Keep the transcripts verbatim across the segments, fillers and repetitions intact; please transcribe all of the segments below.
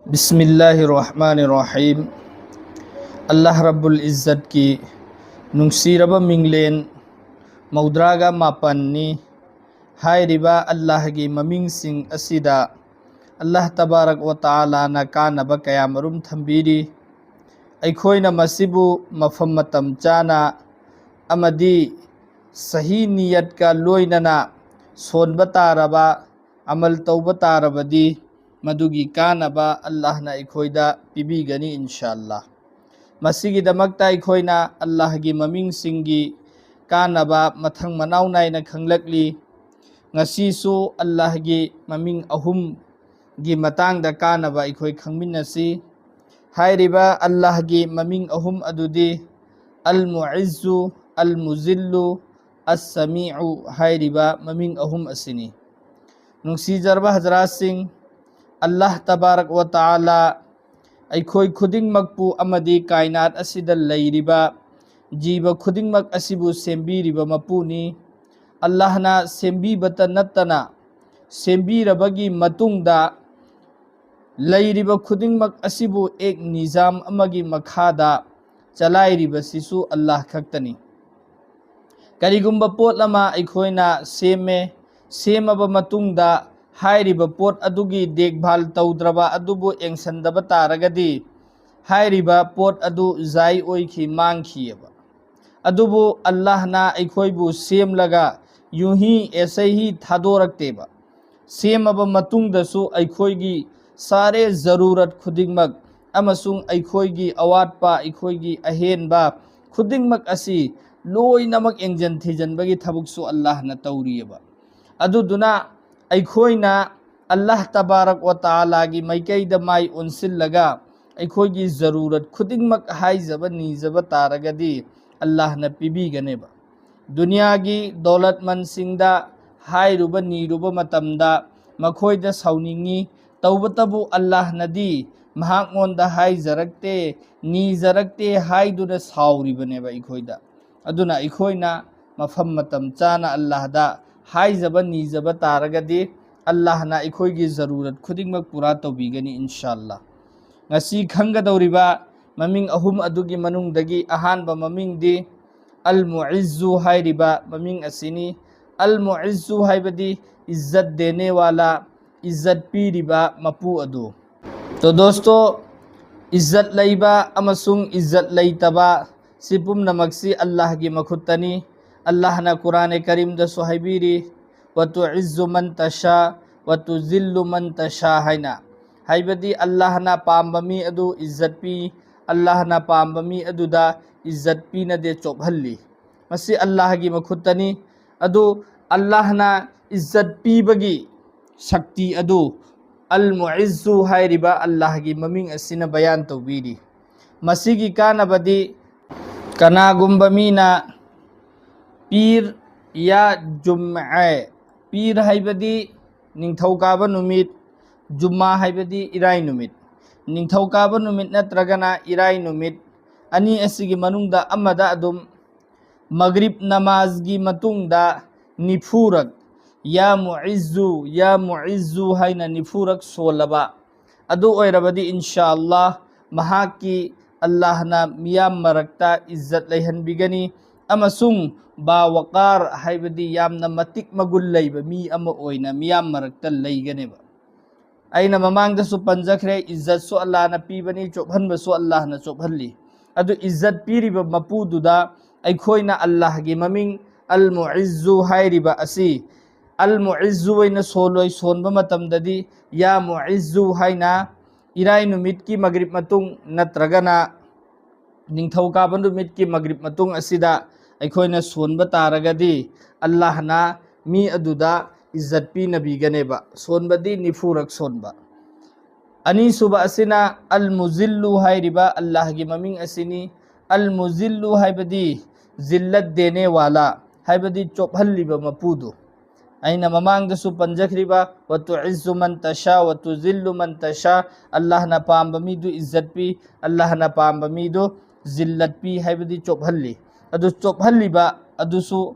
ꯕꯤꯁꯃꯤꯜꯂꯥꯍꯤꯔ ꯔꯍꯃꯥꯅꯤꯔ ꯔꯍꯤꯝ꯫ ꯑꯜꯂꯥꯍ ꯔꯕꯨꯜ ꯏꯖꯠꯀꯤ ꯅꯨꯡꯁꯤꯔꯕ ꯃꯤꯡꯂꯦꯟ ꯃꯧꯗ꯭ꯔꯥꯒ ꯃꯥꯄꯟꯅꯤ꯫ ꯍꯥꯏꯔꯤꯕ ꯑꯜꯂꯥꯍꯒꯤ ꯃꯃꯤꯡꯁꯤꯡ ꯑꯁꯤꯗ ꯑꯜꯂꯥꯍ ꯇꯕꯥꯔꯛ ꯋ ꯇꯥꯂꯥꯅ ꯀꯥꯟꯅꯕ ꯀꯌꯥꯃꯔꯨꯝ ꯊꯝꯕꯤꯔꯤ꯫ ꯑꯩꯈꯣꯏꯅ ꯃꯁꯤꯕꯨ ꯃꯐꯝ ꯃꯇꯝ ꯆꯥꯅ ꯑꯃꯗꯤ ꯁꯍꯤ ꯅꯤꯌꯠꯀ ꯂꯣꯏꯅꯅ ꯁꯣꯟꯕ ꯇꯥꯔꯕ, ꯑꯃꯜ ꯇꯧꯕ ꯇꯥꯔꯕꯗꯤ, ꯃꯗꯨꯒꯤ ꯀꯥꯟꯅꯕ ꯑꯜꯂꯥꯍꯅ ꯑꯩꯈꯣꯏꯗ ꯄꯤꯕꯤꯒꯅꯤ, ꯏꯟꯁꯥ ꯑꯜꯂꯥꯍ꯫ ꯃꯁꯤꯒꯤꯗꯃꯛꯇ ꯑꯩꯈꯣꯏꯅ ꯑꯜꯂꯥꯍꯒꯤ ꯃꯃꯤꯡꯁꯤꯡꯒꯤ ꯀꯥꯟꯅꯕ ꯃꯊꯪ ꯃꯅꯥꯎ ꯅꯥꯏꯅ ꯈꯪꯂꯛꯂꯤ꯫ ꯉꯁꯤꯁꯨ ꯑꯜꯂꯥꯍꯒꯤ ꯃꯃꯤꯡ ꯑꯍꯨꯝꯒꯤ ꯃꯇꯥꯡꯗ ꯀꯥꯟꯅꯕ ꯑꯩꯈꯣꯏ ꯈꯪꯃꯤꯟꯅꯁꯤ꯫ ꯍꯥꯏꯔꯤꯕ ꯑꯜꯂꯥꯍꯒꯤ ꯃꯃꯤꯡ ꯑꯍꯨꯝ ꯑꯗꯨꯗꯤ ꯑꯜ ꯃꯨꯏꯖꯨ, ꯑꯜ ꯃꯨꯖꯤꯜꯂꯨ, ꯑꯁ ꯁꯃꯤꯎ ꯍꯥꯏꯔꯤꯕ ꯃꯃꯤꯡ ꯑꯍꯨꯝ ꯑꯁꯤꯅꯤ꯫ ꯅꯨꯡꯁꯤꯖꯔꯕ ꯍꯖꯔꯥꯠꯁꯤꯡ, ꯑꯜꯂꯥꯍ ꯇꯕꯥꯔꯛ ꯋ ꯇꯥꯂꯥ ꯑꯩꯈꯣꯏ ꯈꯨꯗꯤꯡꯃꯛꯄꯨ ꯑꯃꯗꯤ ꯀꯥꯏꯅꯥꯠ ꯑꯁꯤꯗ ꯂꯩꯔꯤꯕ ꯖꯤꯕ ꯈꯨꯗꯤꯡꯃꯛ ꯑꯁꯤꯕꯨ ꯁꯦꯝꯕꯤꯔꯤꯕ ꯃꯄꯨꯅꯤ꯫ ꯑꯜꯂꯥꯍꯅ ꯁꯦꯝꯕꯤꯕꯇ ꯅꯠꯇꯅ, ꯁꯦꯝꯕꯤꯔꯕꯒꯤ ꯃꯇꯨꯡꯗ ꯂꯩꯔꯤꯕ ꯈꯨꯗꯤꯡꯃꯛ ꯑꯁꯤꯕꯨ ꯑꯦꯛ ꯅꯤꯖꯥꯝ ꯑꯃꯒꯤ ꯃꯈꯥꯗ ꯆꯂꯥꯏꯔꯤꯕꯁꯤꯁꯨ ꯑꯜꯂꯥꯍ ꯈꯛꯇꯅꯤ꯫ ꯀꯔꯤꯒꯨꯝꯕ ꯄꯣꯠ ꯑꯃ ꯑꯩꯈꯣꯏꯅ ꯁꯦꯝꯃꯦ, ꯁꯦꯝꯃꯕ ꯃꯇꯨꯡꯗ ꯍꯥꯏꯔꯤꯕ ꯄꯣꯠ ꯑꯗꯨꯒꯤ ꯗꯦꯈꯚꯥꯜ ꯇꯧꯗ꯭ꯔꯕ, ꯑꯗꯨꯕꯨ ꯌꯦꯡꯁꯟꯗꯕ ꯇꯥꯔꯒꯗꯤ, ꯍꯥꯏꯔꯤꯕ ꯄꯣꯠ ꯑꯗꯨ ꯖꯥꯏ ꯑꯣꯏꯈꯤ, ꯃꯥꯡꯈꯤꯑꯕ꯫ ꯑꯗꯨꯕꯨ ꯑꯜꯂꯥꯍꯅ ꯑꯩꯈꯣꯏꯕꯨ ꯁꯦꯝꯂꯒ ꯌꯨꯍꯤ ꯑꯦꯁꯩꯍꯤ ꯊꯥꯗꯣꯔꯛꯇꯦꯕ꯫ ꯁꯦꯝꯃꯕ ꯃꯇꯨꯡꯗꯁꯨ ꯑꯩꯈꯣꯏꯒꯤ ꯁꯥꯔꯦ ꯖꯔꯨꯔꯠ ꯈꯨꯗꯤꯡꯃꯛ ꯑꯃꯁꯨꯡ ꯑꯩꯈꯣꯏꯒꯤ ꯑꯋꯥꯠꯄ, ꯑꯩꯈꯣꯏꯒꯤ ꯑꯍꯦꯟꯕ ꯈꯨꯗꯤꯡꯃꯛ ꯑꯁꯤ ꯂꯣꯏꯅꯃꯛ ꯌꯦꯡꯖꯟ ꯊꯤꯖꯟꯕꯒꯤ ꯊꯕꯛꯁꯨ ꯑꯜꯂꯥꯍꯅ ꯇꯧꯔꯤꯑꯕ꯫ ꯑꯗꯨꯗꯨꯅ ꯑꯩꯈꯣꯏꯅ ꯑꯜꯂꯥꯍ ꯇꯕꯥꯔꯛ ꯋ ꯇꯥꯂꯥꯒꯤ ꯃꯥꯏꯀꯩꯗ ꯃꯥꯏ ꯑꯣꯟꯁꯤꯜꯂꯒ ꯑꯩꯈꯣꯏꯒꯤ ꯖꯔꯨꯔꯠ ꯈꯨꯗꯤꯡꯃꯛ ꯍꯥꯏꯖꯕ ꯅꯤꯖꯕ ꯇꯥꯔꯒꯗꯤ ꯑꯜꯂꯥꯍꯅ ꯄꯤꯕꯤꯒꯅꯦꯕ꯫ ꯗꯨꯅꯤꯌꯥꯒꯤ ꯗꯧꯂꯠꯃꯟꯁꯤꯡꯗ ꯍꯥꯏꯔꯨꯕ ꯅꯤꯔꯨꯕ ꯃꯇꯝꯗ ꯃꯈꯣꯏꯗ ꯁꯥꯎꯅꯤꯡꯉꯤ꯫ ꯇꯧꯕꯇꯕꯨ ꯑꯜꯂꯥꯍꯅꯗꯤ ꯃꯍꯥꯛꯉꯣꯟꯗ ꯍꯥꯏꯖꯔꯛꯇꯦ, ꯅꯤꯖꯔꯛꯇꯦ ꯍꯥꯏꯗꯨꯅ ꯁꯥꯎꯔꯤꯕꯅꯦꯕ ꯑꯩꯈꯣꯏꯗ꯫ ꯑꯗꯨꯅ ꯑꯩꯈꯣꯏꯅ ꯃꯐꯝ ꯃꯇꯝ ꯆꯥꯅ ꯑꯜꯂꯥꯍꯗ ꯍꯥꯏꯖꯕ ꯅꯤꯖꯕ ꯇꯥꯔꯒꯗꯤ, ꯑꯜꯂꯥꯍꯅ ꯑꯩꯈꯣꯏꯒꯤ ꯖꯔꯨꯔꯠ ꯈꯨꯗꯤꯡꯃꯛ ꯄꯨꯔꯥ ꯇꯧꯕꯤꯒꯅꯤ, ꯏꯟꯁꯥ ꯑꯜꯂꯥ꯫ ꯉꯁꯤ ꯈꯪꯒꯗꯧꯔꯤꯕ ꯃꯃꯤꯡ ꯑꯍꯨꯝ ꯑꯗꯨꯒꯤ ꯃꯅꯨꯡꯗꯒꯤ ꯑꯍꯥꯟꯕ ꯃꯃꯤꯡꯗꯤ ꯑꯜ ꯃꯨꯏꯖꯨ ꯍꯥꯏꯔꯤꯕ ꯃꯃꯤꯡ ꯑꯁꯤꯅꯤ꯫ ꯑꯜ ꯃꯨꯏꯖꯨ ꯍꯥꯏꯕꯗꯤ ꯏꯖꯠ ꯗꯦꯅꯦ ꯋꯥꯂꯥ, ꯏꯖꯠ ꯄꯤꯔꯤꯕ ꯃꯄꯨ ꯑꯗꯨ꯫ ꯇꯣ ꯗꯣꯁꯇꯣ, ꯏꯖꯠ ꯂꯩꯕ ꯑꯃꯁꯨꯡ ꯏꯖꯠ ꯂꯩꯇꯕ ꯁꯤ ꯄꯨꯝꯅꯃꯛꯁꯤ ꯑꯜꯂꯥꯍꯒꯤ ꯃꯈꯨꯠꯇꯅꯤ꯫ ꯑꯜꯂꯥꯍꯅ ꯀꯨꯔꯥꯅꯦ ꯀꯔꯤꯝꯗꯁꯨ ꯍꯥꯏꯕꯤꯔꯤ, "ꯋꯇꯨꯏꯖꯨ ꯃꯟ ꯇꯁꯥ, ꯋꯇꯨꯖꯤꯜꯂꯨ ꯃꯟ ꯇꯁꯥ" ꯍꯥꯏꯅ꯫ ꯍꯥꯏꯕꯗꯤ ꯑꯜꯂꯥꯍꯅ ꯄꯥꯝꯕ ꯃꯤ ꯑꯗꯨ ꯏꯖꯠ ꯄꯤ, ꯑꯜꯂꯥꯍꯅ ꯄꯥꯝꯕ ꯃꯤ ꯑꯗꯨꯗ ꯏꯖꯠ ꯄꯤꯅꯗꯦ, ꯆꯣꯞꯍꯜꯂꯤ꯫ ꯃꯁꯤ ꯑꯜꯂꯥꯍꯒꯤ ꯃꯈꯨꯠꯇꯅꯤ꯫ ꯑꯗꯨ ꯑꯜꯂꯥꯍꯅ ꯏꯖꯠ ꯄꯤꯕꯒꯤ ꯁꯛꯇꯤ ꯑꯗꯨ ꯑꯜ ꯃꯨꯏꯖꯨ ꯍꯥꯏꯔꯤꯕ ꯑꯜꯂꯥꯍꯒꯤ ꯃꯃꯤꯡ ꯑꯁꯤꯅ ꯕꯌꯥꯟ ꯇꯧꯕꯤꯔꯤ꯫ ꯃꯁꯤꯒꯤ ꯀꯥꯟꯅꯕꯗꯤ ꯀꯅꯥꯒꯨꯝꯕ ꯃꯤꯅ ꯄꯤꯔ ꯌꯥ ꯖꯨꯝꯑ, ꯄꯤꯔ ꯍꯥꯏꯕꯗꯤ ꯅꯤꯡꯊꯧꯀꯥꯕ ꯅꯨꯃꯤꯠ, ꯖꯨꯝꯃꯥ ꯍꯥꯏꯕꯗꯤ ꯏꯔꯥꯏ ꯅꯨꯃꯤꯠ, ꯅꯤꯡꯊꯧꯀꯥꯕ ꯅꯨꯃꯤꯠ ꯅꯠꯇ꯭ꯔꯒꯅ ꯏꯔꯥꯏ ꯅꯨꯃꯤꯠ, ꯑꯅꯤ ꯑꯁꯤꯒꯤ ꯃꯅꯨꯡꯗ ꯑꯃꯗ ꯑꯗꯨꯝ ꯃꯒ꯭ꯔꯤꯕ ꯅꯃꯥꯖꯒꯤ ꯃꯇꯨꯡꯗ ꯅꯤꯐꯨꯔꯛ "ꯌꯥ ꯃꯨꯏꯖꯨ, ꯌꯥ ꯃꯨꯏꯖꯨ" ꯍꯥꯏꯅ ꯅꯤꯐꯨꯔꯛ ꯁꯣꯜꯂꯕ ꯑꯗꯨ ꯑꯣꯏꯔꯕꯗꯤ, ꯏꯟꯁꯥ ꯑꯜꯂꯥ, ꯃꯍꯥꯛꯀꯤ ꯑꯜꯂꯥꯍꯅ ꯃꯤꯌꯥꯝ ꯃꯔꯛꯇ ꯏꯖꯠ ꯂꯩꯍꯟꯕꯤꯒꯅꯤ ꯑꯃꯁꯨꯡ ꯕꯥꯋꯀꯥꯔ ꯍꯥꯏꯕꯗꯤ ꯌꯥꯝꯅ ꯃꯇꯤꯛ ꯃꯒꯨꯟ ꯂꯩꯕ ꯃꯤ ꯑꯃ ꯑꯣꯏꯅ ꯃꯤꯌꯥꯝ ꯃꯔꯛꯇ ꯂꯩꯒꯅꯦꯕ꯫ ꯑꯩꯅ ꯃꯃꯥꯡꯗꯁꯨ ꯄꯟꯖꯈ꯭ꯔꯦ, ꯏꯖꯠꯁꯨ ꯑꯜꯂꯥꯍꯅ ꯄꯤꯕꯅꯤ, ꯆꯣꯞꯍꯟꯕꯁꯨ ꯑꯜꯂꯥꯍꯅ ꯆꯣꯞꯍꯜꯂꯤ꯫ ꯑꯗꯨ ꯏꯖꯠ ꯄꯤꯔꯤꯕ ꯃꯄꯨꯗꯨꯗ ꯑꯩꯈꯣꯏꯅ ꯑꯜꯂꯥꯍꯒꯤ ꯃꯃꯤꯡ ꯑꯜ ꯃꯨꯏꯖꯨ ꯍꯥꯏꯔꯤꯕ ꯑꯁꯤ ꯑꯜ ꯃꯨꯏꯖꯨ ꯑꯣꯏꯅ ꯁꯣꯜꯂꯣꯏ, ꯁꯣꯟꯕ ꯃꯇꯝꯗꯗꯤ "ꯌꯥ ꯃꯨꯏꯖꯨ" ꯍꯥꯏꯅ ꯏꯔꯥꯏ ꯅꯨꯃꯤꯠꯀꯤ ꯃꯒ꯭ꯔꯤꯕ ꯃꯇꯨꯡ ꯅꯠꯇ꯭ꯔꯒꯅ ꯅꯤꯡꯊꯧꯀꯥꯕ ꯅꯨꯃꯤꯠꯀꯤ ꯃꯒ꯭ꯔꯤꯕ ꯃꯇꯨꯡ ꯑꯁꯤꯗ ꯑꯩꯈꯣꯏꯅ ꯁꯣꯟꯕ ꯇꯥꯔꯒꯗꯤ ꯑꯜꯂꯥꯍꯅ ꯃꯤ ꯑꯗꯨꯗ ꯏꯖꯠ ꯄꯤꯅꯕꯤꯒꯅꯦꯕ꯫ ꯁꯣꯟꯕꯗꯤ ꯅꯤꯐꯨꯔꯛ ꯁꯣꯟꯕ꯫ ꯑꯅꯤꯁꯨꯕ ꯑꯁꯤꯅ ꯑꯜ ꯃꯨꯖꯤꯜꯂꯨ ꯍꯥꯏꯔꯤꯕ ꯑꯜꯂꯥꯍꯒꯤ ꯃꯃꯤꯡ ꯑꯁꯤꯅꯤ꯫ ꯑꯜ ꯃꯨꯖꯤꯜꯂꯨ ꯍꯥꯏꯕꯗꯤ ꯖꯤꯜꯂꯠ ꯗꯦꯅꯦ ꯋꯥꯂꯥ, ꯍꯥꯏꯕꯗꯤ ꯆꯣꯞꯍꯜꯂꯤꯕ ꯃꯄꯨꯗꯨ꯫ ꯑꯩꯅ ꯃꯃꯥꯡꯗꯁꯨ ꯄꯟꯖꯈ꯭ꯔꯤꯕ "ꯋꯇꯨꯏꯖꯨ ꯃꯟ ꯇꯁꯥ, ꯋꯇꯨꯖꯤꯜꯂꯨ ꯃꯟ ꯇꯁꯥ", ꯑꯜꯂꯥꯍꯅ ꯄꯥꯝꯕ ꯃꯤꯗꯨ ꯏꯖꯠ ꯄꯤ, ꯑꯜꯂꯥꯍꯅ ꯄꯥꯝꯕ ꯃꯤꯗꯨ ꯖꯤꯜꯂꯠ ꯄꯤ, ꯍꯥꯏꯕꯗꯤ ꯆꯣꯞꯍꯜꯂꯤ꯫ ꯑꯗꯨ ꯆꯣꯞꯍꯜꯂꯤꯕ ꯑꯗꯨꯁꯨ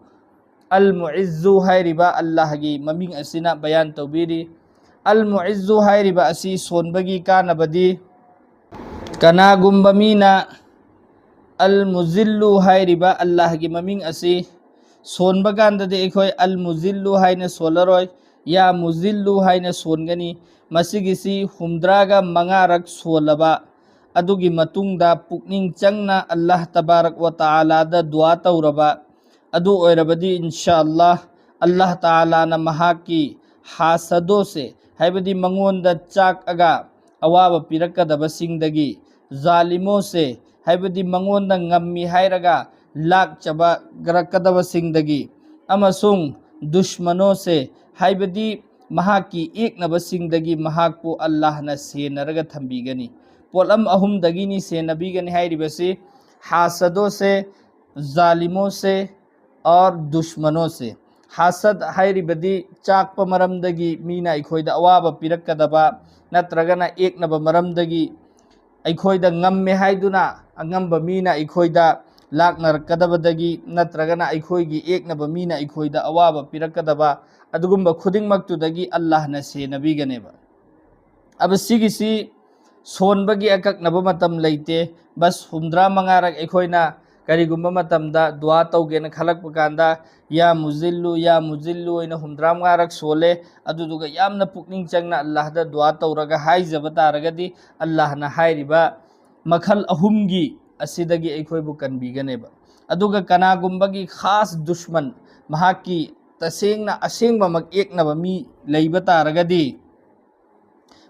ꯑꯜ ꯃꯨꯏꯖꯨ ꯍꯥꯏꯔꯤꯕ ꯑꯜꯂꯥꯍꯒꯤ ꯃꯃꯤꯡ ꯑꯁꯤꯅ ꯕꯌꯥꯟ ꯇꯧꯕꯤꯔꯤ꯫ ꯑꯜ ꯃꯨꯏꯖꯨ ꯍꯥꯏꯔꯤꯕ ꯑꯁꯤ ꯁꯣꯟꯕꯒꯤ ꯀꯥꯟꯅꯕꯗꯤ, ꯀꯅꯥꯒꯨꯝꯕ ꯃꯤꯅ ꯑꯜ ꯃꯨꯖꯤꯜꯂꯨ ꯍꯥꯏꯔꯤꯕ ꯑꯜꯂꯥꯍꯒꯤ ꯃꯃꯤꯡ ꯑꯁꯤ ꯁꯣꯟꯕ ꯀꯥꯟꯗꯗꯤ ꯑꯩꯈꯣꯏ ꯑꯜ ꯃꯨꯖꯤꯜꯂꯨ ꯍꯥꯏꯅ ꯁꯣꯜꯂꯔꯣꯏ, ꯌꯥ ꯃꯨꯖꯤꯜꯂꯨ ꯍꯥꯏꯅ ꯁꯣꯟꯒꯅꯤ꯫ ꯃꯁꯤꯒꯤꯁꯤ ꯍꯨꯝꯗ꯭ꯔꯥꯒ ꯃꯉꯥꯔꯛ ꯁꯣꯜꯂꯕ ꯑꯗꯨꯒꯤ ꯃꯇꯨꯡꯗ ꯄꯨꯛꯅꯤꯡ ꯆꯪꯅ ꯑꯜꯂꯥꯍ ꯇꯕꯥꯔꯛ ꯋ ꯇꯥꯂꯥꯗ ꯗꯨꯋꯥ ꯇꯧꯔꯕ ꯑꯗꯨ ꯑꯣꯏꯔꯕꯗꯤ, ꯏꯟꯁꯥ ꯑꯜꯂꯥꯍ, ꯑꯜꯂꯥꯍ ꯇꯥꯂꯥꯅ ꯃꯍꯥꯛꯀꯤ ꯍꯥꯁꯗꯣꯁꯦ, ꯍꯥꯏꯕꯗꯤ ꯃꯉꯣꯟꯗ ꯆꯥꯛꯑꯒ ꯑꯋꯥꯕ ꯄꯤꯔꯛꯀꯗꯕꯁꯤꯡꯗꯒꯤ, ꯖꯥꯂꯤꯃꯣꯁꯦ, ꯍꯥꯏꯕꯗꯤ ꯃꯉꯣꯟꯗ ꯉꯝꯃꯤ ꯍꯥꯏꯔꯒ ꯂꯥꯛꯆꯕ ꯒꯔꯛꯀꯗꯕꯁꯤꯡꯗꯒꯤ, ꯑꯃꯁꯨꯡ ꯗꯨꯁꯃꯅꯣꯁꯦ, ꯍꯥꯏꯕꯗꯤ ꯃꯍꯥꯛꯀꯤ ꯌꯦꯛꯅꯕꯁꯤꯡꯗꯒꯤ ꯃꯍꯥꯛꯄꯨ ꯑꯜꯂꯥꯍꯅ ꯁꯦꯟꯅꯔꯒ ꯊꯝꯕꯤꯒꯅꯤ꯫ ꯄꯣꯠꯂꯝ ꯑꯍꯨꯝꯗꯒꯤꯅꯤ ꯁꯦꯟꯅꯕꯤꯒꯅꯤ ꯍꯥꯏꯔꯤꯕꯁꯤ: ꯍꯥꯁꯗꯣꯁꯦ, ꯖꯥꯂꯤꯃꯣꯁꯦ, ꯑꯣꯔ ꯗꯨꯁꯃꯅꯣꯁꯦ꯫ ꯍꯥꯁꯗ ꯍꯥꯏꯔꯤꯕꯗꯤ ꯆꯥꯛꯄ ꯃꯔꯝꯗꯒꯤ ꯃꯤꯅ ꯑꯩꯈꯣꯏꯗ ꯑꯋꯥꯕ ꯄꯤꯔꯛꯀꯗꯕ, ꯅꯠꯇ꯭ꯔꯒꯅ ꯌꯦꯛꯅꯕ ꯃꯔꯝꯗꯒꯤ ꯑꯩꯈꯣꯏꯗ ꯉꯝꯃꯦ ꯍꯥꯏꯗꯨꯅ ꯑꯉꯝꯕ ꯃꯤꯅ ꯑꯩꯈꯣꯏꯗ ꯂꯥꯛꯅꯔꯛꯀꯗꯕꯗꯒꯤ, ꯅꯠꯇ꯭ꯔꯒꯅ ꯑꯩꯈꯣꯏꯒꯤ ꯌꯦꯛꯅꯕ ꯃꯤꯅ ꯑꯩꯈꯣꯏꯗ ꯑꯋꯥꯕ ꯄꯤꯔꯛꯀꯗꯕ, ꯑꯗꯨꯒꯨꯝꯕ ꯈꯨꯗꯤꯡꯃꯛꯇꯨꯗꯒꯤ ꯑꯜꯂꯥꯍꯅ ꯁꯦꯟꯅꯕꯤꯒꯅꯦꯕ꯫ ꯑꯕ ꯁꯤꯒꯤꯁꯤ ꯁꯣꯟꯕꯒꯤ ꯑꯀꯛꯅꯕ ꯃꯇꯝ ꯂꯩꯇꯦ꯫ ꯕꯁ ꯍꯨꯝꯗ꯭ꯔꯥ ꯃꯉꯥꯔꯛ ꯑꯩꯈꯣꯏꯅ ꯀꯔꯤꯒꯨꯝꯕ ꯃꯇꯝꯗ ꯗꯨꯋꯥ ꯇꯧꯒꯦꯅ ꯈꯜꯂꯛꯄ ꯀꯥꯟꯗ, ꯌꯥ ꯃꯨꯖꯤꯜꯂꯨ, ꯌꯥ ꯃꯨꯖꯤꯜꯂꯨ ꯑꯣꯏꯅ ꯍꯨꯝꯗ꯭ꯔꯥ ꯃꯉꯥꯔꯛ ꯁꯣꯜꯂꯦ꯫ ꯑꯗꯨꯗꯨꯒ ꯌꯥꯝꯅ ꯄꯨꯛꯅꯤꯡ ꯆꯪꯅ ꯑꯜꯂꯥꯍꯗ ꯗꯨꯋꯥ ꯇꯧꯔꯒ ꯍꯥꯏꯖꯕ ꯇꯥꯔꯒꯗꯤ, ꯑꯜꯂꯥꯍꯅ ꯍꯥꯏꯔꯤꯕ ꯃꯈꯜ ꯑꯍꯨꯝꯒꯤ ꯑꯁꯤꯗꯒꯤ ꯑꯩꯈꯣꯏꯕꯨ ꯀꯟꯕꯤꯒꯅꯦꯕ꯫ ꯑꯗꯨꯒ ꯀꯅꯥꯒꯨꯝꯕꯒꯤ ꯈꯥꯁ ꯗꯨꯁꯃꯟ, ꯃꯍꯥꯛꯀꯤ ꯇꯁꯦꯡꯅ ꯑꯁꯦꯡꯕꯃꯛ ꯌꯦꯛꯅꯕ ꯃꯤ ꯂꯩꯕ ꯇꯥꯔꯒꯗꯤ,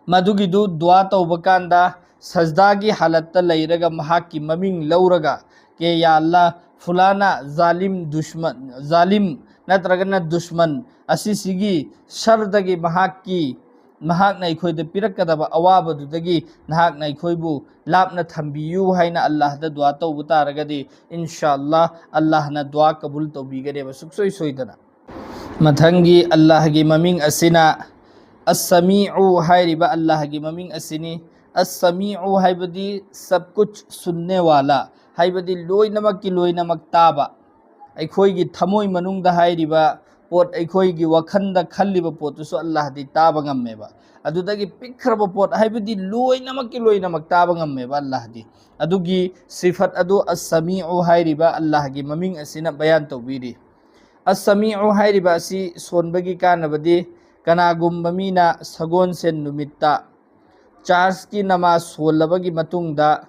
ꯃꯗꯨꯒꯤꯗꯨ ꯗꯨꯋꯥ ꯇꯧꯕ ꯀꯥꯟꯗ ꯁꯖꯗꯥꯒꯤ ꯍꯥꯂꯠꯇ ꯂꯩꯔꯒ ꯃꯍꯥꯛꯀꯤ ꯃꯃꯤꯡ ꯂꯧꯔꯒ, "ꯀꯦ ꯌꯥ ꯑꯜꯂꯥ, ꯐꯨꯂꯥꯅ ꯖꯥꯂꯤꯝ ꯗꯨꯁꯃꯟ, ꯖꯥꯂꯤꯝ ꯅꯠꯇ꯭ꯔꯒꯅ ꯗꯨꯁꯃꯟ ꯑꯁꯤꯁꯤꯒꯤ ꯁꯔꯗꯒꯤ ꯃꯍꯥꯛꯀꯤ, ꯃꯍꯥꯛꯅ ꯑꯩꯈꯣꯏꯗ ꯄꯤꯔꯛꯀꯗꯕ ꯑꯋꯥꯕꯗꯨꯗꯒꯤ ꯅꯍꯥꯛꯅ ꯑꯩꯈꯣꯏꯕꯨ ꯂꯥꯞꯅ ꯊꯝꯕꯤꯌꯨ" ꯍꯥꯏꯅ ꯑꯜꯂꯥꯍꯗ ꯗꯨꯋꯥ ꯇꯧꯕ ꯇꯥꯔꯒꯗꯤ, ꯏꯟꯁꯥ ꯑꯜꯂꯥꯍ, ꯑꯜꯂꯥꯍꯅ ꯗꯨꯋꯥ ꯀꯕꯨꯜ ꯇꯧꯕꯤꯒꯅꯦꯕ ꯁꯨꯛꯁꯣꯏ ꯁꯣꯏꯗꯅ꯫ ꯃꯊꯪꯒꯤ ꯑꯜꯂꯥꯍꯒꯤ ꯃꯃꯤꯡ ꯑꯁꯤꯅ ꯑꯁ-ꯁꯃꯤꯎ ꯍꯥꯏꯔꯤꯕ ꯑꯜꯂꯥꯍꯒꯤ ꯃꯃꯤꯡ ꯑꯁꯤꯅꯤ꯫ ꯑꯁ-ꯁꯃꯤꯎ ꯍꯥꯏꯕꯗꯤ ꯁꯕ ꯀꯨꯆ ꯁꯨꯟꯅꯦ ꯋꯥꯂꯥ, ꯍꯥꯏꯕꯗꯤ ꯂꯣꯏꯅꯃꯛꯀꯤ ꯂꯣꯏꯅꯃꯛ ꯇꯥꯕ꯫ ꯑꯩꯈꯣꯏꯒꯤ ꯊꯃꯣꯏ ꯃꯅꯨꯡꯗ ꯍꯥꯏꯔꯤꯕ ꯄꯣꯠ, ꯑꯩꯈꯣꯏꯒꯤ ꯋꯥꯈꯜꯗ ꯈꯜꯂꯤꯕ ꯄꯣꯠꯇꯨꯁꯨ ꯑꯜꯂꯥꯍꯗꯤ ꯇꯥꯕ ꯉꯝꯃꯦꯕ꯫ ꯑꯗꯨꯗꯒꯤ ꯄꯤꯛꯈ꯭ꯔꯕ ꯄꯣꯠ, ꯍꯥꯏꯕꯗꯤ ꯂꯣꯏꯅꯃꯛꯀꯤ ꯂꯣꯏꯅꯃꯛ ꯇꯥꯕ ꯉꯝꯃꯦꯕ ꯑꯜꯂꯥꯍꯗꯤ꯫ ꯑꯗꯨꯒꯤ ꯁꯤꯐꯠ ꯑꯗꯨ ꯑꯁ-ꯁꯃꯤꯎ ꯍꯥꯏꯔꯤꯕ ꯑꯜꯂꯥꯍꯒꯤ ꯃꯃꯤꯡ ꯑꯁꯤꯅ ꯕꯌꯥꯟ ꯇꯧꯕꯤꯔꯤ꯫ ꯑꯁ-ꯁꯃꯤꯎ ꯍꯥꯏꯔꯤꯕ ꯑꯁꯤ ꯁꯣꯟꯕꯒꯤ ꯀꯥꯟꯅꯕꯗꯤ, ꯀꯅꯥꯒꯨꯝꯕ ꯃꯤꯅ ꯁꯒꯣꯜꯁꯦꯟ ꯅꯨꯃꯤꯠꯇ ꯆꯥꯔꯖꯀꯤ ꯅꯃꯥꯖ ꯁꯣꯜꯂꯕꯒꯤ ꯃꯇꯨꯡꯗ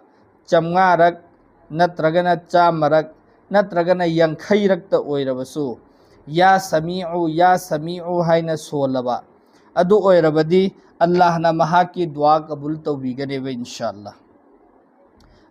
ꯆꯥꯝꯃꯉꯥꯔꯛ ꯅꯠꯇ꯭ꯔꯒꯅ ꯆꯥꯝꯃꯔꯛ ꯅꯠꯇ꯭ꯔꯒꯅ ꯌꯥꯡꯈꯩꯔꯛꯇ ꯑꯣꯏꯔꯕꯁꯨ, "ꯌꯥ ꯁꯃꯤꯎ, ꯌꯥ ꯁꯃꯤꯎ" ꯍꯥꯏꯅ ꯁꯣꯜꯂꯕ ꯑꯗꯨ ꯑꯣꯏꯔꯕꯗꯤ, ꯑꯜꯂꯥꯍꯅ ꯃꯍꯥꯛꯀꯤ ꯗꯨꯋꯥ ꯀꯕꯨꯜ ꯇꯧꯕꯤꯒꯅꯦꯕ, ꯏꯟꯁꯥꯜꯂꯥ꯫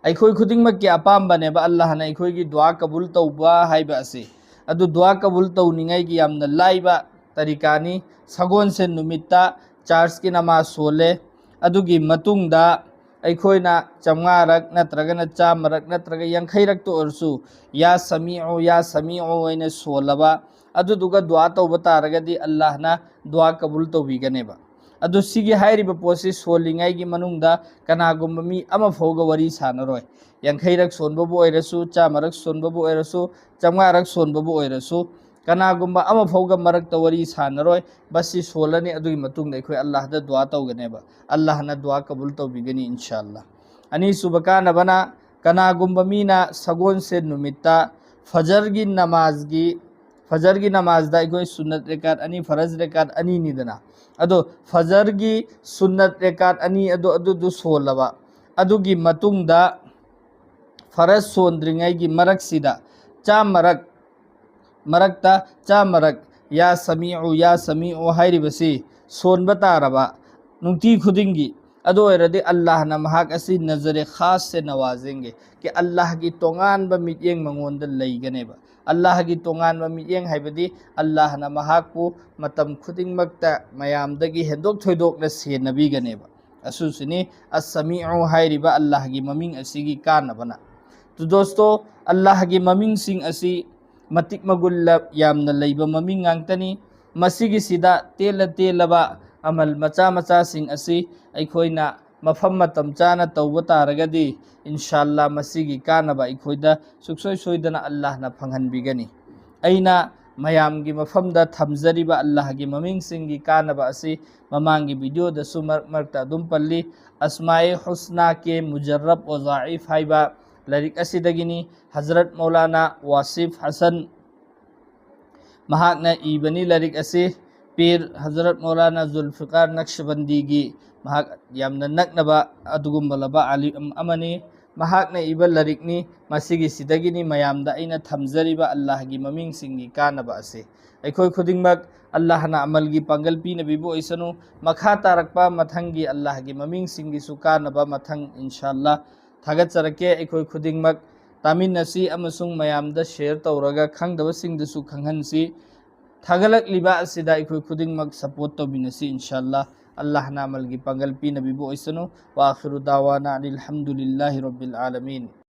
ꯑꯩꯈꯣꯏ ꯈꯨꯗꯤꯡꯃꯛꯀꯤ ꯑꯄꯥꯝꯕꯅꯦꯕ ꯑꯜꯂꯥꯍꯅ ꯑꯩꯈꯣꯏꯒꯤ ꯗꯨꯋꯥ ꯀꯕꯨꯜ ꯇꯧꯕ ꯍꯥꯏꯕ ꯑꯁꯤ꯫ ꯑꯗꯨ ꯗꯨꯋꯥ ꯀꯕꯨꯜ ꯇꯧꯅꯤꯡꯉꯥꯏꯒꯤ ꯌꯥꯝꯅ ꯂꯥꯏꯕ ꯇꯔꯤꯀꯥꯅꯤ꯫ ꯁꯒꯣꯜꯁꯦꯟ ꯅꯨꯃꯤꯠꯇ ꯆꯥꯔꯖꯀꯤ ꯅꯃꯥꯖ ꯁꯣꯜꯂꯦ꯫ ꯑꯗꯨꯒꯤ ꯃꯇꯨꯡꯗ ꯑꯩꯈꯣꯏꯅ ꯆꯥꯝꯃꯉꯥꯔꯛ ꯅꯠꯇ꯭ꯔꯒꯅ ꯆꯥꯝꯃꯔꯛ ꯅꯠꯇ꯭ꯔꯒ ꯌꯥꯡꯈꯩꯔꯛꯇ ꯑꯣꯏꯔꯁꯨ, "ꯌꯥ ꯁꯃꯤꯎ, ꯌꯥ ꯁꯃꯤꯎ" ꯍꯥꯏꯅ ꯁꯣꯜꯂꯕ, ꯑꯗꯨꯗꯨꯒ ꯗꯨꯋꯥ ꯇꯧꯕ ꯇꯥꯔꯒꯗꯤ, ꯑꯜꯂꯥꯍꯅ ꯗꯨꯋꯥ ꯀꯕꯨꯜ ꯇꯧꯕꯤꯒꯅꯦꯕ꯫ ꯑꯗꯨ ꯁꯤꯒꯤ ꯍꯥꯏꯔꯤꯕ ꯄꯣꯠꯁꯤ ꯁꯣꯜꯂꯤꯉꯩꯒꯤ ꯃꯅꯨꯡꯗ ꯀꯅꯥꯒꯨꯝꯕ ꯃꯤ ꯑꯃ ꯐꯥꯎꯒ ꯋꯥꯔꯤ ꯁꯥꯟꯅꯔꯣꯏ꯫ ꯌꯥꯡꯈꯩꯔꯛ ꯁꯣꯟꯕꯕꯨ ꯑꯣꯏꯔꯁꯨ, ꯆꯥꯝꯃꯔꯛ ꯁꯣꯟꯕꯕꯨ ꯑꯣꯏꯔꯁꯨ, ꯆꯥꯝꯃꯉꯥꯔꯛ ꯁꯣꯟꯕꯕꯨ ꯑꯣꯏꯔꯁꯨ, ꯀꯅꯥꯒꯨꯝꯕ ꯑꯃ ꯐꯥꯎꯒ ꯃꯔꯛꯇ ꯋꯥꯔꯤ ꯁꯥꯟꯅꯔꯣꯏ꯫ ꯕꯁꯁꯤ ꯁꯣꯜꯂꯅꯤ, ꯑꯗꯨꯒꯤ ꯃꯇꯨꯡꯗ ꯑꯩꯈꯣꯏ ꯑꯜꯂꯥꯍꯗ ꯗꯨꯋꯥ ꯇꯧꯒꯅꯦꯕ꯫ ꯑꯜꯂꯥꯍꯅ ꯗꯨꯋꯥ ꯀꯕꯨꯜ ꯇꯧꯕꯤꯒꯅꯤ, ꯏꯟꯁꯥ ꯑꯜꯂꯥꯍ꯫ ꯑꯅꯤꯁꯨꯕ ꯀꯥꯟꯅꯕꯅ, ꯀꯅꯥꯒꯨꯝꯕ ꯃꯤꯅ ꯁꯒꯣꯜꯁꯦꯟ ꯅꯨꯃꯤꯠꯇ ꯐꯖꯔꯒꯤ ꯅꯃꯥꯖꯒꯤ, ꯐꯖꯔꯒꯤ ꯅꯃꯥꯖꯗ ꯑꯩꯈꯣꯏ ꯁꯨꯟꯅꯠ ꯔꯦꯀꯥꯠ ꯑꯅꯤ, ꯐꯔꯖ ꯔꯦꯀꯥꯠ ꯑꯅꯤꯅꯤꯗꯅ, ꯑꯗꯣ ꯐꯖꯔꯒꯤ ꯁꯨꯟꯅꯠ ꯔꯦꯀꯥꯠ ꯑꯅꯤ ꯑꯗꯨ, ꯑꯗꯨꯗꯨ ꯁꯣꯜꯂꯕ, ꯑꯗꯨꯒꯤ ꯃꯇꯨꯡꯗ ꯐꯔꯖ ꯁꯣꯟꯗ꯭ꯔꯤꯉꯩꯒꯤ ꯃꯔꯛꯁꯤꯗ ꯆꯥꯝꯃꯔꯛ, ꯃꯔꯛꯇ ꯆꯥꯝꯃꯔꯛ "ꯌꯥ ꯁꯃꯤꯎ, ꯌꯥ ꯁꯃꯤꯎ" ꯍꯥꯏꯔꯤꯕꯁꯤ ꯁꯣꯟꯕ ꯇꯥꯔꯕ ꯅꯨꯡꯇꯤ ꯈꯨꯗꯤꯡꯒꯤ, ꯑꯗꯨ ꯑꯣꯏꯔꯗꯤ ꯑꯜꯂꯥꯍꯅ ꯃꯍꯥꯛ ꯑꯁꯤ ꯅꯖꯔꯦ ꯈꯥꯁ ꯁꯦ ꯅꯋꯥꯖꯦꯡꯒꯦ, ꯀꯤ ꯑꯜꯂꯥꯍꯒꯤ ꯇꯣꯉꯥꯟꯕ ꯃꯤꯠꯌꯦꯡ ꯃꯉꯣꯟꯗ ꯂꯩꯒꯅꯦꯕ꯫ ꯑꯜꯂꯥꯍꯒꯤ ꯇꯣꯉꯥꯟꯕ ꯃꯤꯠꯌꯦꯡ ꯍꯥꯏꯕꯗꯤ ꯑꯜꯂꯥꯍꯅ ꯃꯍꯥꯛꯄꯨ ꯃꯇꯝ ꯈꯨꯗꯤꯡꯃꯛꯇ ꯃꯌꯥꯝꯗꯒꯤ ꯍꯦꯟꯗꯣꯛ ꯊꯣꯏꯗꯣꯛꯅ ꯁꯦꯟꯅꯕꯤꯒꯅꯦꯕ꯫ ꯑꯁꯤꯁꯤꯅꯤ ꯑꯁ-ꯁꯃꯤꯎ ꯍꯥꯏꯔꯤꯕ ꯑꯜꯂꯥꯍꯒꯤ ꯃꯃꯤꯡ ꯑꯁꯤꯒꯤ ꯀꯥꯟꯅꯕꯅ꯫ ꯇꯨ ꯗꯣꯁꯇꯣ, ꯑꯜꯂꯥꯍꯒꯤ ꯃꯃꯤꯡꯁꯤꯡ ꯑꯁꯤ ꯃꯇꯤꯛ ꯃꯒꯨꯜ ꯌꯥꯝꯅ ꯂꯩꯕ ꯃꯃꯤꯡ ꯉꯥꯛꯇꯅꯤ꯫ ꯃꯁꯤꯒꯤꯁꯤꯗ ꯇꯦꯜꯂ ꯇꯦꯜꯂꯕ ꯑꯃꯜ ꯃꯆꯥ ꯃꯆꯥꯁꯤꯡ ꯑꯁꯤ ꯑꯩꯈꯣꯏꯅ ꯃꯐꯝ ꯃꯇꯝ ꯆꯥꯅ ꯇꯧꯕ ꯇꯥꯔꯒꯗꯤ, ꯏꯟꯁꯥꯜꯂꯥ, ꯃꯁꯤꯒꯤ ꯀꯥꯟꯅꯕ ꯑꯩꯈꯣꯏꯗ ꯁꯨꯛꯁꯣꯏ ꯁꯣꯏꯗꯅ ꯑꯜꯂꯥꯍꯅ ꯐꯪꯍꯟꯕꯤꯒꯅꯤ꯫ ꯑꯩꯅ ꯃꯌꯥꯝꯒꯤ ꯃꯐꯝꯗ ꯊꯝꯖꯔꯤꯕ ꯑꯜꯂꯥꯍꯒꯤ ꯃꯃꯤꯡꯁꯤꯡꯒꯤ ꯀꯥꯟꯅꯕ ꯑꯁꯤ ꯃꯃꯥꯡꯒꯤ ꯚꯤꯗꯤꯑꯣꯗꯁꯨ ꯃꯔꯛ ꯃꯔꯛꯇ ꯑꯗꯨꯝ ꯄꯜꯂꯤ꯫ ꯑꯁꯃꯥꯏ ꯍꯨꯁꯅꯥ ꯀꯦ ꯃꯨꯖꯔꯔꯕ ꯋ ꯖꯥꯏꯐ ꯍꯥꯏꯕ ꯂꯥꯏꯔꯤꯛ ꯑꯁꯤꯗꯒꯤꯅꯤ꯫ ꯍꯖꯔꯠ ꯃꯧꯂꯥꯅꯥ ꯋꯥꯁꯤꯐ ꯍꯁꯟ ꯃꯍꯥꯛꯅ ꯏꯕꯅꯤ ꯂꯥꯏꯔꯤꯛ ꯑꯁꯤ꯫ ꯄꯤꯔ ꯍꯖꯔꯠ ꯃꯧꯂꯥꯅꯥ ꯖꯨꯜꯐꯤꯀꯥꯔ ꯅꯛꯁꯕꯟꯗꯤꯒꯤ ꯃꯍꯥꯛ ꯌꯥꯝꯅ ꯅꯛꯅꯕ ꯑꯗꯨꯒꯨꯝꯕꯂꯕ ꯑꯥꯂꯤꯝ ꯑꯃꯅꯤ꯫ ꯃꯍꯥꯛꯅ ꯏꯕ ꯂꯥꯏꯔꯤꯛꯅꯤ꯫ ꯃꯁꯤꯒꯤꯁꯤꯗꯒꯤꯅꯤ ꯃꯌꯥꯝꯗ ꯑꯩꯅ ꯊꯝꯖꯔꯤꯕ ꯑꯜꯂꯥꯍꯒꯤ ꯃꯃꯤꯡꯁꯤꯡꯒꯤ ꯀꯥꯟꯅꯕ ꯑꯁꯤ꯫ ꯑꯩꯈꯣꯏ ꯈꯨꯗꯤꯡꯃꯛ ꯑꯜꯂꯥꯍꯅ ꯑꯃꯜꯒꯤ ꯄꯥꯡꯒꯜ ꯄꯤꯅꯕꯤꯕ ꯑꯣꯏꯁꯅꯨ꯫ ꯃꯈꯥ ꯇꯥꯔꯛꯄ ꯃꯊꯪꯒꯤ ꯑꯜꯂꯥꯍꯒꯤ ꯃꯃꯤꯡꯁꯤꯡꯒꯤꯁꯨ ꯀꯥꯟꯅꯕ ꯃꯊꯪ ꯏꯟꯁꯥꯜꯂꯥ ꯊꯥꯒꯠꯆꯔꯛꯀꯦ꯫ ꯑꯩꯈꯣꯏ ꯈꯨꯗꯤꯡꯃꯛ ꯇꯥꯃꯤꯟꯅꯁꯤ ꯑꯃꯁꯨꯡ ꯃꯌꯥꯝꯗ ꯁꯤꯌꯔ ꯇꯧꯔꯒ ꯈꯪꯗꯕꯁꯤꯡꯗꯁꯨ ꯈꯪꯍꯟꯁꯤ꯫ ꯊꯥꯒꯠꯂꯛꯂꯤꯕ ꯑꯁꯤꯗ ꯑꯩꯈꯣꯏ ꯈꯨꯗꯤꯡꯃꯛ ꯁꯄꯣꯔꯠ ꯇꯧꯃꯤꯟꯅꯁꯤ ꯏꯟꯁꯥꯜꯂꯥ꯫ ꯑꯜꯂꯥꯍꯅ ꯑꯃꯜꯒꯤ ꯄꯥꯡꯒꯜ ꯄꯤꯅꯕꯤꯕ ꯑꯣꯏꯁꯅꯨ꯫ ꯋꯥ ꯑꯥꯈꯤꯔꯨ ꯗꯥꯋꯥꯅꯥ ꯑꯅꯤꯜ ꯍꯝꯗꯨꯂꯤꯜꯂꯥꯍꯤ ꯔꯕꯤꯜ ꯑꯥꯂꯃꯤꯟ꯫